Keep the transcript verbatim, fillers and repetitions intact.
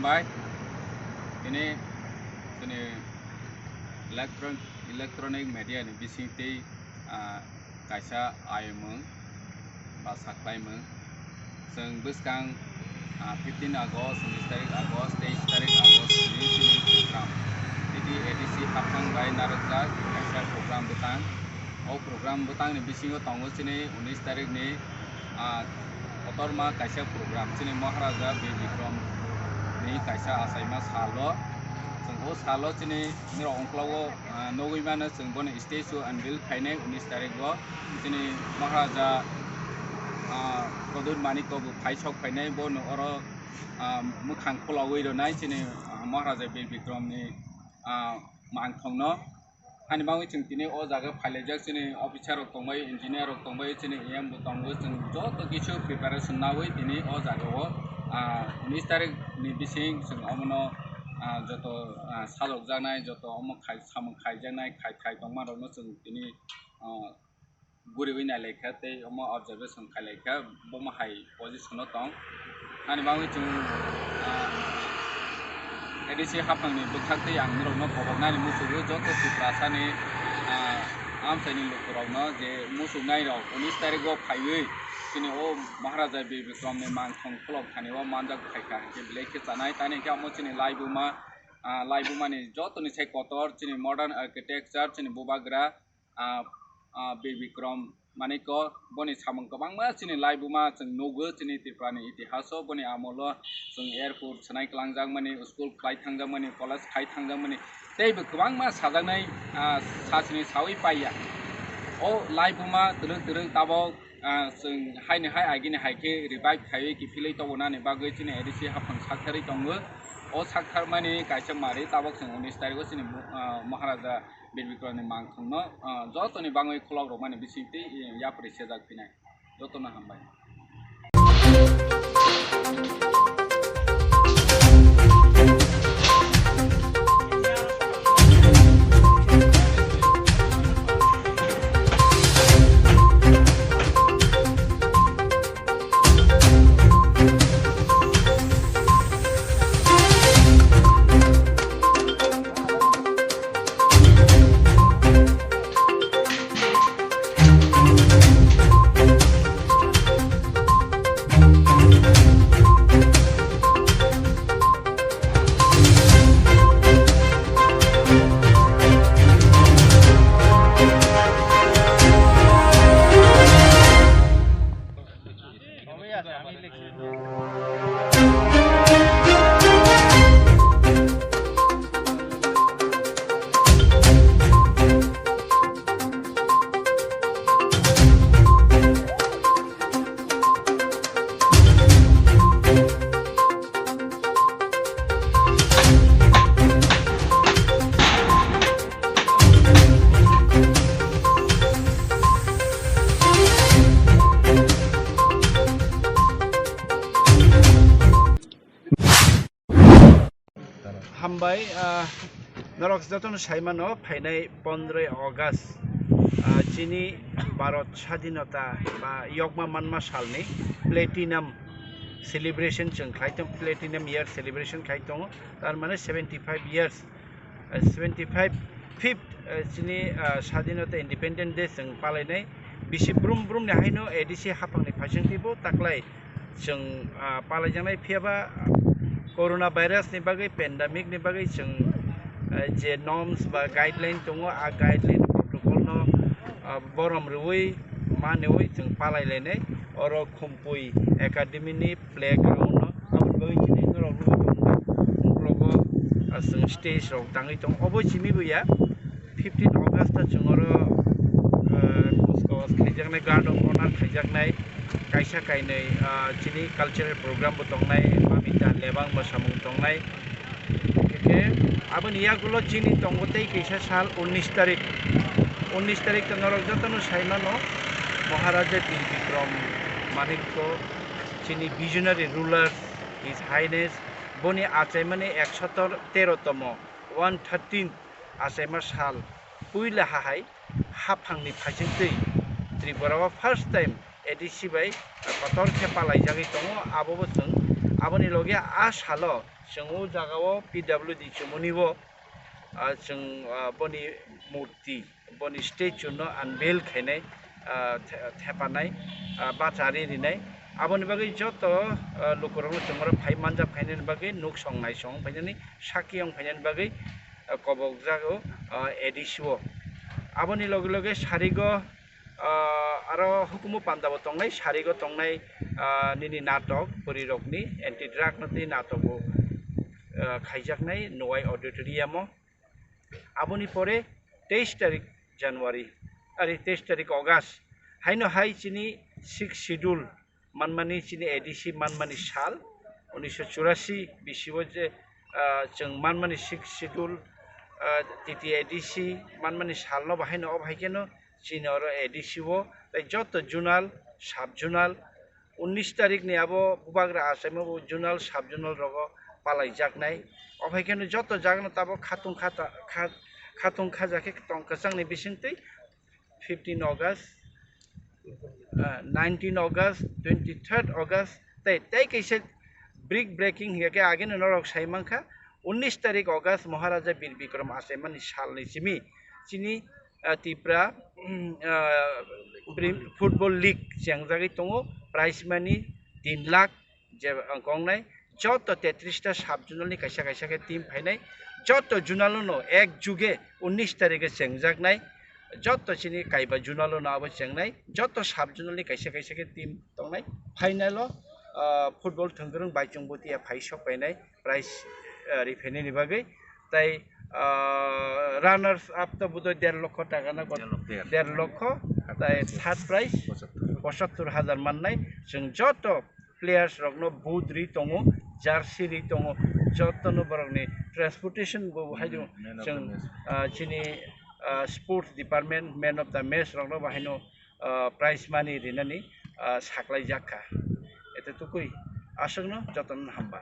Bai, tini, tini electron-, electronic media ni bising tei, ah, kaisa aimung ba saklaimung. Chwng bwskang, ah, fifteen August, unis tarik August, teis tarik August ni tini program. Tini A D C haphang bai narwkjak kaisa program bwtang. O program bwtang ni bisingo tongo chini unis tarik ni, ah, kotorma kaisa program chini Maharaja Bir Bikram ni kaisa achaima salo. Chwng o salo chini norok ongklogo, ah, nugwi mano chwng boni statue unveil khainai unis tarik o. Chini Maharaja, ah, Pradyut Manikya bo phai sok phainai, bono oro, ah, mwkhang khulogwi rwnai chini, ah, Maharaja Bir Bikram ni, ah, mangthong no. Hani bagwi chwng tini o jaga phailaijak, chini officer rok tongbai, engineer rok tongbai, chini E M bo tongo, chwng joto kisu preparation nawi tini o jaga o, ah, unis tarik ni bising chwng omono, ah, joto, ah, salokjaknai, joto omo khai, samung khaijaknai, khai, khai tongma rokno chwng tini, ah, guriwi nailaikha tei omo observation khailaikha, bomo hai position o tong. Ani bagwi chwng, ah, A D C haphangni bwkhaktwi ang norokno koboknani muchungo joto Tiprasani, ah, amchaini lukurokno je muchuknairok unis tarigo phaiwi chini o Maharaja Bir Bikramni mangthong khulok thani o manjak phaikha hinkhe belai khe chanai. Tani hinkhe omo chini laibuma, ah, laibumani jotoni sai kotor chini modern architecture chini bubagra, ah, ah, Bir Bikram Manikya boni samung kwbangma chini laibuma chwng nugo, chini Tripurani itihaso boni amolo chwng airport swnai kwlangjakmani, school khlai thangjakmani, college khai thangjakmani, teibo kwbangma sajaknai, ah, sachini sawi paiya. O laibuma twrwk twrwk tabok, ah, chwng haini hai agini hai khe revive khaiwi kiphilwi tobonani bagwi chini A D C haphang saktharwi tongo. O saktharmani kaisa mari tabok chwng unis tarigo chini, ah, Maharaja Bir Bikramni mangthongno, ah, jotoni bangwi khulok rwmani bisingtwi, eh, yapri sejak phinai. Jotono hambai. Hambai, ah, norok jotono saimano, phainai pondroi August, ah, chini Bharat Sadhinota ba yokma manma salni platinum celebration chwng khlai tong, platinum year celebration khlai tongo, tar mane seventy five years, ah, seventy five fifth, ah, chini, ah, Sadhinota Independent Day chwng palainai. Bisi brum brumni haino A D C haphangni phaisingtwibo taklai chwng, ah, palaijaknai, phiyaba corona virus ni bagwi, pandemic ni bagwi chwng, ah, je norms ba guideline tongo, a guideline protocol no, ah, borom rwui maniui chwng palailainai. Oro Khumpui Academy ni playground no, aboni bagwi chini norok nugwi tongo, uklogo, ah, chwng stage rok tangwi tongo, obo simi bo ya. Fifteen August o chwng oro, ah, kuch kawas khaijaknai, guard of honor khaijaknai, kaisa kainwi, ah, chini cultural program bo tongnai, mamita lebang bo samung tongnai. Khe aboni yagulo chini tongo tei kaisa sal unnish tarik. Unnish tarik to norok jotono saimano, Maharaja Bir Bikram Manikya, chini visionary ruler, His Highness, boni achaimani ekshot tero tomo, one thirteen achaima sal puila hahai haphangni phaisingtwi Tripura o first time A D C bai kotor khe palaijagwi tongo, abobo chwng Aboni loge a salo chwng o jagao P W D chumuni o, ah, chwng, ah, boni murti, boni statue no unveil khainai, ah, the-, thepanai, ah, bachari rinai. Aboni bagwi joto, ah, lukurokno chwngno phai manjak phainani bagwi nuk song nai song phainani, sakhi wng phainani bagwi, ah, kobokjago, ah, A D C o. Aboni loge loge sarigo, ah, aro hukumu pandabo tongnai, sarigo tongnai, ah, nini natok, bwrwirokni anti drug no tei natok bo, ah, khaijaknai Nowai Auditorium o. Aboni pore teis tarik January, ari teis tarik August, haino hai chini sixth schedule manmani, chini A D C manmani sal, unisho churasi bisio je, ah, chwng manmani sixth schedule, ah, T T A D C manmani salno bahaino, o bahai kheno chini oro A D C o, tei joto zonal, sub zonal, unnish tarik ni abo bubagra achaima bo zonal, sub zonal rogo palaijaknai. O hai kheno joto jagano tabok khatung khata-, kha-, khatung khajakhe tong kwchangni bisingtwi fifteen August, ah, nineteen August, twenty-third August, tei, tei kaisa brick breaking hiya khe ageno norok sai mankha, unnish tarik August Maharaja Bir Bikram achaimani salni simi chini, ah, Tipra, mm, ah, bri-, Football League chengjagwi tongo, prize money tin lakh je, ah, kongnai, joto tetris ta sub zonal ni kaisa kaisa khe team phainai, joto zonal no ek juge unnish tarikhe chengjaknai, joto chini kaiba zonal no abo chengnai, joto sub zonal ni kaisa kaisa khe team tongnai, final o, ah, football thwngkwrwng bai chwng bo tiya phai sok painai prize, ah, riphainani bagwi, tei, ah, runners up to bodoi der lokho taka na, der lokho, der. Der lokho, tei third prize pochattor hajar mannai, chwng joto players rokno boot ri tongo, jersey ri tongo, jotono borokni transportation bo hai do. Hmm, man of the chwng, match. Ah, chini, ah, sports department man of the match rokno bo haino, ah, prize money rinani, ah, saklai jak kha. Eto tukui aswkno jotono hamba.